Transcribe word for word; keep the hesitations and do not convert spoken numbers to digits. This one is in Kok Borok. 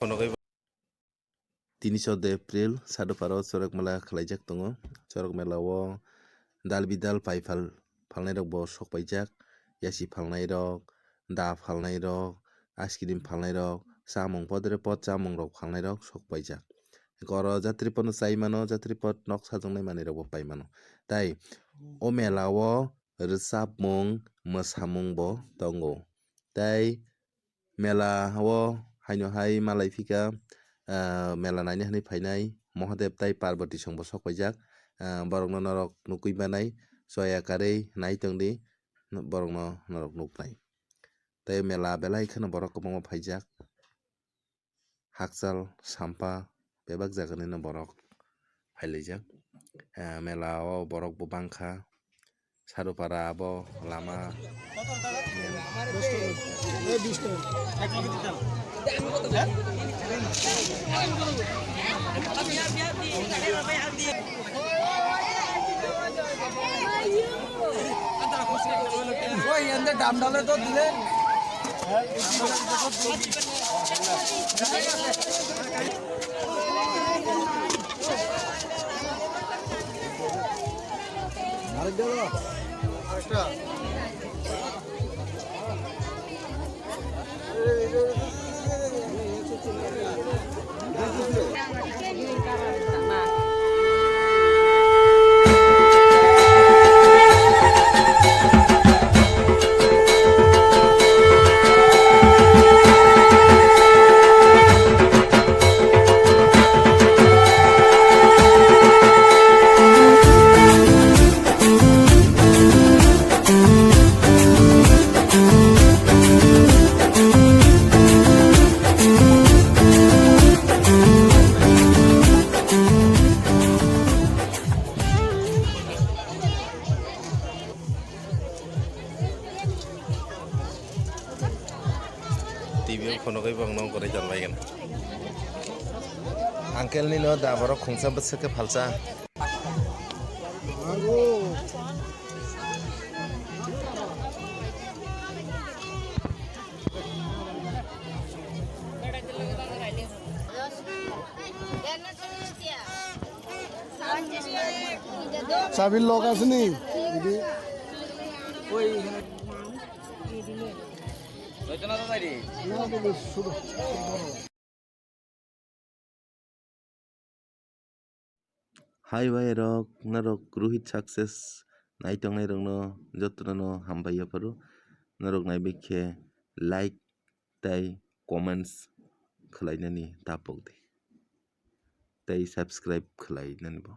Phunugwi bo. Tini chouda April, Saduparo chorok mela khlaijak tongo. Chorok mela o dal bidal pai phal phalnai rok bo sok paijak. Yasi phalnai rok, da phalnai rok, ice cream phalnai rok, chamung podre pod chamung rok phalnai rok sok paijak. Oro jatri pod no chai mano, jatri pod nok sajoknai manwi rok bo pai mano. Tai o mela o rwchapmung, mwsamung bo tongo. Tai mela o haino hai malai phika, ah, mela naina hinwi phainai Mahadev tai Parvati song bo sok paijak. Ah, borokno norok nukwi manai, choya karwi nai tongdi, borokno norok nuknai. Tai mela belai kheno borok kwbangma phaijak. Hakchal, Sampa, bebak jaganino borok phailaijak. Eh, mela o borok bo bangkha. Sarupara abo lama. Oi, yende dam dale to dile. T V o phunugwi bokno gwnwi tonbaigwna. Uncle nino da borok khungsa bwswk khe phalsa. চাবির লক আছে নি? Hai bai rok, norok Rohit Success nai tongnai rokno jotono no hambai yapharo. Norok naibai khe like tei comments khwlainani tapok di. Tei subscribe khwlainani bo.